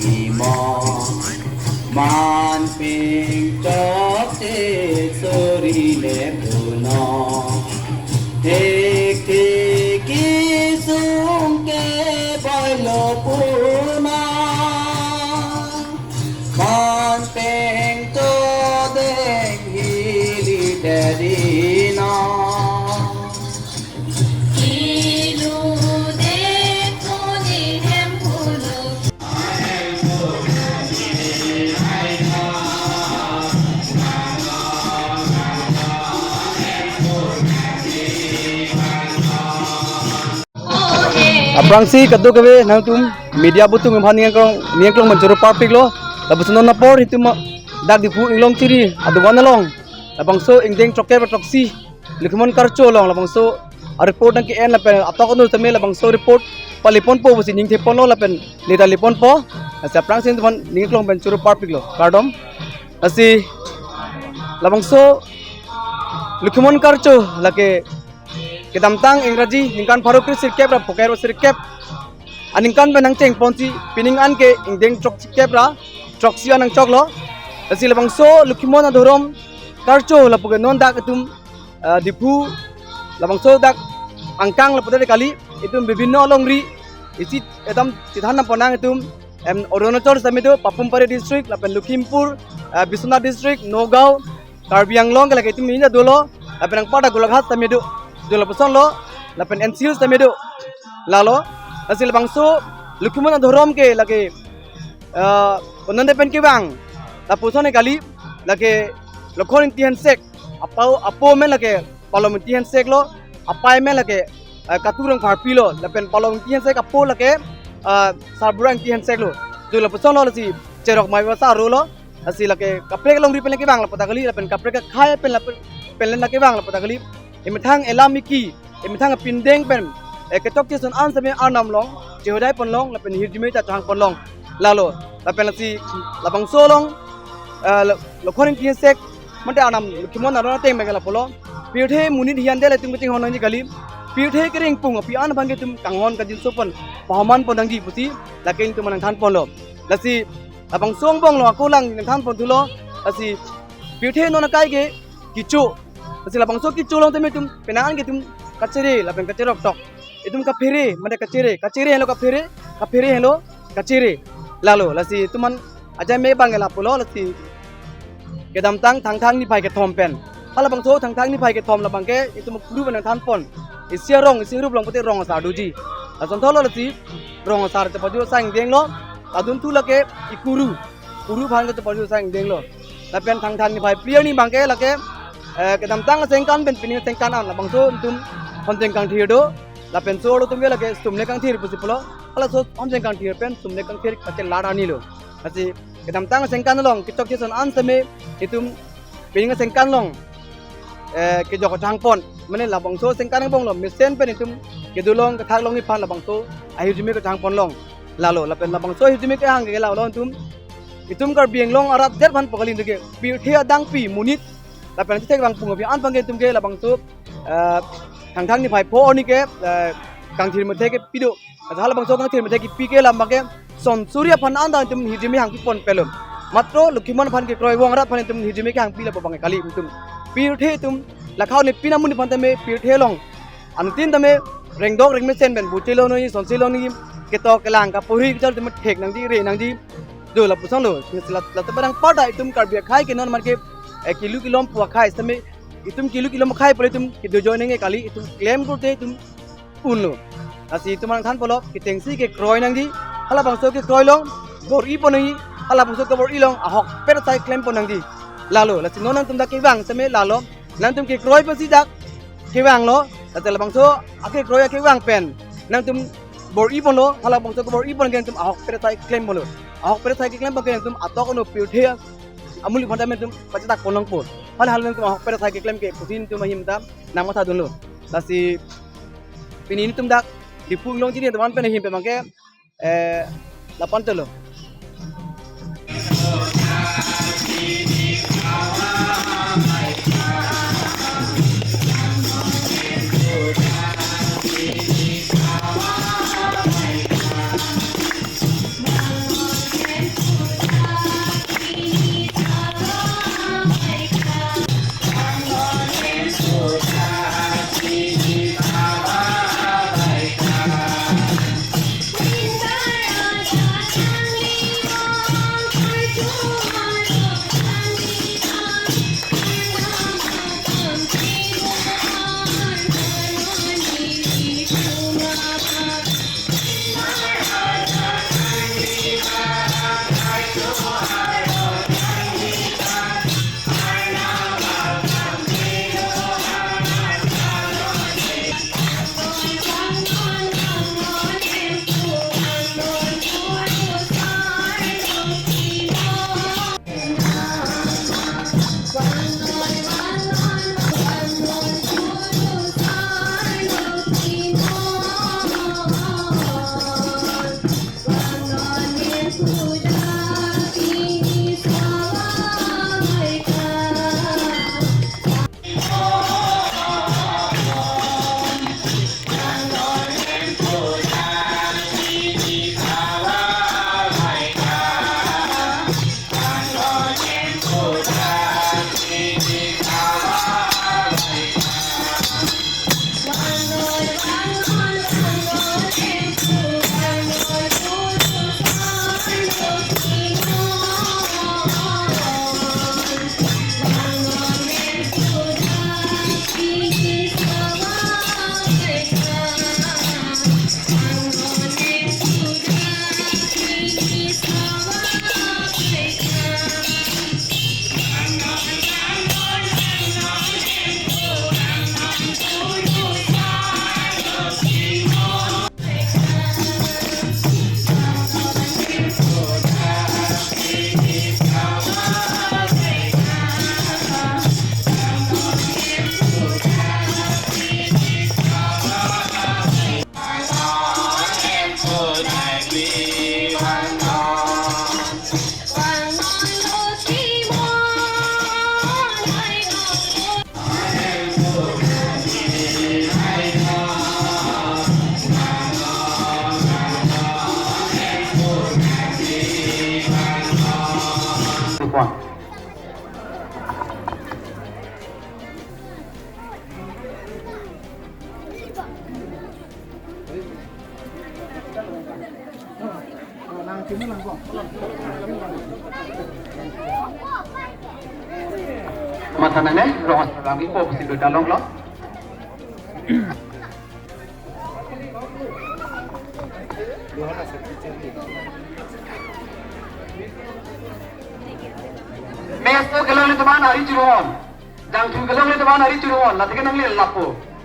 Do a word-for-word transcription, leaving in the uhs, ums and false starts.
Imo man ping chok te suri le puno. Thik thik kisung ke boilo puno. Man ping to deng hili te dino. Aphrangsi kadokave nangtum media atum aphan ning arong ning arong manchoro parpiklo. Lapuson non apor itum dak Diphu Inglong Chiri aduan along labangso ingdeng throkkep throksi Lokhimon Karcho along labangso a-report nangke-en lapen atok anur tame labangso report paliponpo pusi ning theponlo lapen neta liponpo. Lasi aphrangsi itum aphan ning arong pen choro parpiklo. Kardom. Lasi labangso Lokhimon Karcho lake kedamtang Ingraji ningkan pharo kre sirkep ra phokai ro sirkep aningkan pen nangchengponsi pining an ke ingdeng throksikep ra throksi an nangchoklo. Lasi labangso Lokhimon adhorom Karcho lapu ke non dak itum, ah, Diphu labangso dak angkang lapu tadi kali itum bibhinno alongri isi itum chethan nangpon nang itum em Arunachal tame do, Papum Pare district lapen Lakhimpur, ah, Biswanath district, Nagaon, Karbi Anglong ke lake itum ini dolo, lapen angparta Golaghat tame do, dolo pusonlo, lapen N C Hills tame do. Lalo, lasi labangso Lokhimon adhorom ke lake, eh, kononde pen kevang, lapuson kali, lake Lokhon Ingti Hensek, apo, apo amen lake Palom Ingti Hensek lo, apai amen lake, eh, Katu Rongpharpi lo, lapen Palom Ingti Hensek apo lake, eh, Sarbura Ingti Hensek lo. Dolo pusonlo lasi Cherok Maivasa aro lo, lasi lake kaprek alongri pen le kevang lapu ta kali, lapen kaprek akhai pen lapen, pen le kevang lapu ta kali. Emethang elam eki, emethang apindeng pen, eh, kechokche ason an tame arnam along chehodai ponlong, lapen hirjume ta chehang ponlong. Lalo, lapen lasi labangso along, eh, Lo-, Lokhon Ingti Hensek, mate arnam Lokhimon aron ateng mekela pulo. Pirthe monit hiyan dele itum kachinghon nangji kali. Pirthe kerengpung api an aphan ke itum kanghon kangjinso pon, pahoman pon nangji pusi lake itum nangthan ponlo. Lasi labangso angbong along ako lang nangthan pon thulo. Lasi pirthe non akai ke kecho. Lasi labangso kecho along tame itum penang an ke itum kachere lapen kacherok tok. Itum kaphere, mane kachere, kachere helo kaphere, kaphere helo kachere. Lalo, lasi itum aphan ajai me abang ke lapulo, lasi kedamtang Thangthang niphai kethom pen. Halabangso Thangthang niphai kethom labang ke itum kuru pen nangthan pon. Isi arong, isi arup along pute rong asar doji. Lason thotlo lasi rong asar chepaju asai ingdeng lo, adun thu lake ikuru. Kuru aphan ke chepaju asai ingdeng lo. Lapen Thangthang niphai phli arni abang ke lake, eh, kedamtang asengkan pen pining asengkan an labangso itum Homjeng Kangthir do, lapen so aro atum ke lake Sumle Kangthir pusi pulo. Halaso Homjeng Kangthir pen Sumle Kangthir kachelar arni lo. Lasi kedamtang asengkan along kechokche ason an tame itum pining asengkan along, eh, kejok kachehang pon. Mane labangso asengkan angbong lo, mesen pen itum kedolong kethak longji aphan labangso ahirjume kachehang ponlong. Lalo, lapen labangso ahirjume kehang ke lalo itum, itum Karbi Anglong arat det aphan pu kali itum ke, pirthe adangpi monit, lapen chethek vangpung api an aphan ke itum ke labangso, eh, Thangthang niphai pho arni ke, eh, Kangthir methe kepi do. Asa halabangso Kangthir methe kepi ke labang ke son suri aphan anta itum hirjume hangpi pon pelo. Matro Lokhimon aphan kekroi, vong arat aphan itum hirjume kehangpi lapu abang ke kali itum. Pirthe itum, lakhau ne pina mun aphan tame pirthe along anuttin tame rengdok rengmesen pen buche lo noi, sonse lo noi, ketok kelang kapuri kechar itum thek nangji, re nangji. Do lapuson lo, la, la tebarang pada itum Karbi akhai ke non mar ke, eh, kilu kilom pu akhai tame, itum kilu kilom akhai pule itum kedo join nangji kali, itum klem kurte itum unlo. Lasi itum nangthan pulo, kechengsi kekroi nangji, halabangso kekroi along bor-i pon nangji, halabangso kebor-i along ahokpet asai klem pon nangji. Lalo, lasi non nangtum dak kevang tame lalo, nangtum kekroi pensi dak kevanglo, lasi labangso akekroi akevang pen nangtum bor-i ponlo, halabangso kebor-i pon ke nangtum ahokpet asai klem ponlo. Ahokpet asai keklem pon ke nangtum atok ano pirthe amuli aphan tame nangtum pachetak ponlongpo. Hal hal nangtum ahokpet asai keklem ke pusi nangtum ahim ta nangmatha dunlo. Lasi pini nelitum dak Diphu Inglong Chiri atum aphan pen ahim pen abang ke, eh, lapu-an tolo. Matha nangne, rong asarlam kipo pusi do dalong lo. Meso kelongle teman ari churumon. Jangthu kelongle teman ari churumon. Lasi ke nangle lapu.